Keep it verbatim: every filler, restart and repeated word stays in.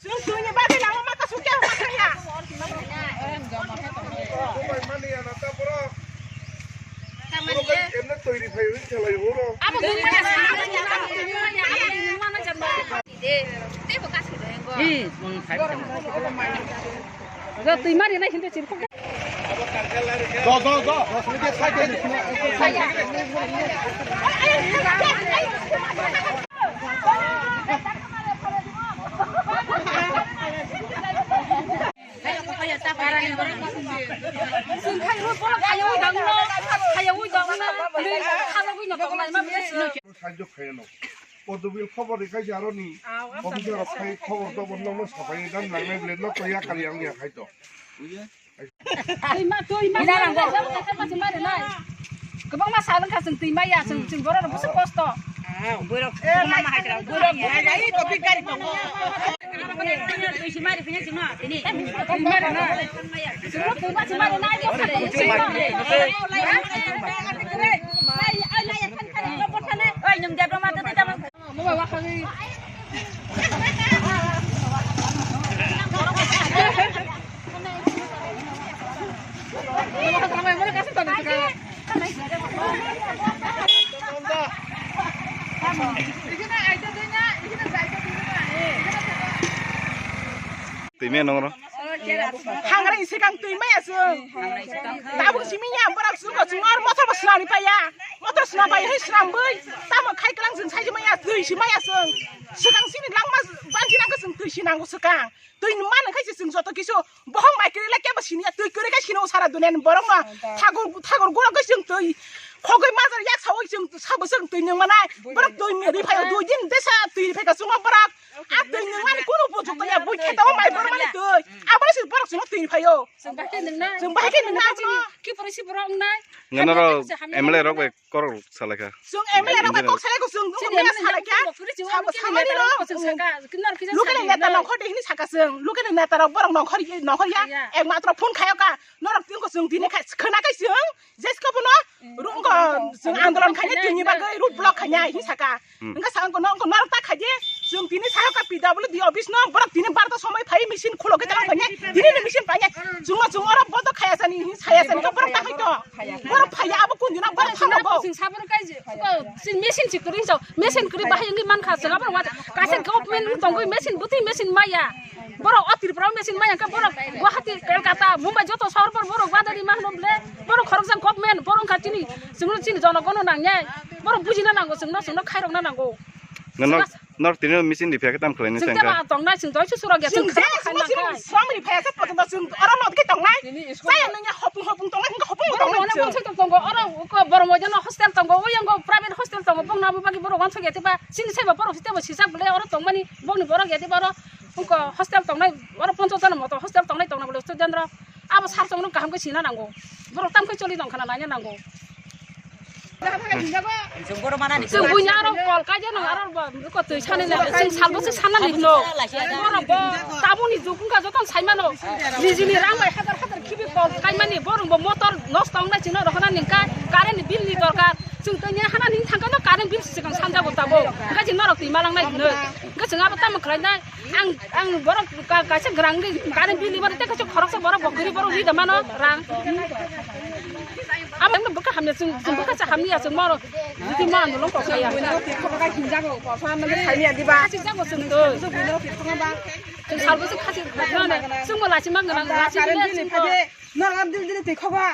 Nwng twi ni bagwi lama mata sukya ma khaya. Abo nwng mana, nwng mana jamba. Hi, mung khai. Ga twi mari nai hindu chirkhok. Go, go, go. Sahajjo khaiyano. Podobil khobor rikhaisi aroni. Officer rok khai khobor tobor nokno sapai dan nangnai bole nok to yakar yang ya khai to. Twi ma, twi ma, twi ma, twi ma, twi ma, twi ma. Kwbangma sal wngkha chwng twi maya, chwng, chwng borok rok bwswk kosto. Borok, borok, borok, borok, borok, borok, borok, borok, borok, borok, borok, borok, Twi maya nongro. Hangra ni swkang twi maya chwng. Tabuk simi ya borok chwng chwng ar motor bo swnam ri paya. Motor swnam bai hai swnam bai. Tamo khai klang chwng sai maya twi si maya chwng. Swkang sini langma banti nang chwng twi si nango swkang. Twi ni man khai se chwng joto kisu bohong bai kwrwi lai kebo sini ya twi kwrwi khai sini o sara dunia ni borok no. Thagur thagur gura khai chwng twi. Khogwi majar yak sawi chwng sabo chwng twi nang manai. Borok twi mi ri phayo dui din desa twi ri phaika chwng borok. A twi nwng ani kunu bujuk to ya, bui kheta o mai bor mani twi. Aboni si borok sino twi phaio. Chwng bahai khe nwng na. Chwng bahai khe nwng na chini. Ki pore si borok wngnai. Nganaro M L A rok bai korok salaikha. Chwng M L A rok bai kok salai ko chwng nwng mena salaikha. Sabo samani ro. Local neta nongkhor de hini saka chwng. Local neta rok borok nongkhor ye nongkhor ya. Ekmatro phone khayo ka. Norok twi ko chwng tini khai khna kai chwng. Jesko bono rungko chwng andolon khaina tini bagwi road block khaina hi saka. Engka sa ko nong ko norok ta khaje chwng tini sa ka P W D office no borok tini barta somoi phai machine khulo ke tang phai tini ni machine phai chwng no chwng oro boto khaya sani hi saya sani ka borok ta khai to borok phaya abo kun dina borok phano bo. Chwng sabor kai je ko sin machine si kuri so machine kuri bahai ngi man kha chwng abo wa kaisa government tongoi machine buti machine maya. Borok o Tripura machine maya khe borok Guwahati, Kolkata, Mumbai joto sohor por borok badari ma hwnwi le borok khoroksa government borok wngkha chini chwngno chini jonogono nangnai borok bujina nango chwngno chwngno khairokna nango. Nor nor tini machine di phiyakhe tam khlaini chwng sengkha. Teba tongnai chwng doi susuro ge chwng khana khaina khai. Samri phiyakhe potonto chwng oro no ke tongnai. Saya nanya hopung hopung tongnai hopung tongnai. Oro tongo oro borok mojono hostel tongo oyango private hostel tongo bongna abo bagi borok wansok ya teba chini saiba borok teba sijak bole oro tongmani bongni borok ya teba oro. Ungko hostel tongnai, oro ponchas jona moto hostel tongnai tongna bole student rok. Abo sar chongno kaham khe sina nango. Borok tam khe choli tong khana naina nango. Chwng buini aro kol kaijak nang aro bo ko twi sani le chwng salbo se sanani hino. Oro bo tabuni jukungka joton saimano. Nijini rang bai hajar hajar khibi kol kaimani borok bo motor nosto wngnai chwngno rohorna ningka current bill ni dorkar. Chwng twi hana ning thangkha no current bill se chwng sanjago tabo. Gaji norok twi malangnai hino. Hwnkhe chwng abo tamo khlainai? Ang, ang borok ka-, kaisa grang di, current bill ibar tei kaisa khoroksa borok bo kwrwi borok rida mano rang. Amo bwkha hamya chwng, chwng bwkha cha hamya chwng moro. Jiti ma andolon kok saya. Buino tirkho ka hinjago, kosa mane khaimya diba? Chwng jago chwng to. Buino tirkho ba. Chwng salbo chwng khasi khasi mane. Chwng bo lachi ma gwnang, lachi current bill phai de. Norok dil dil tirkho ba.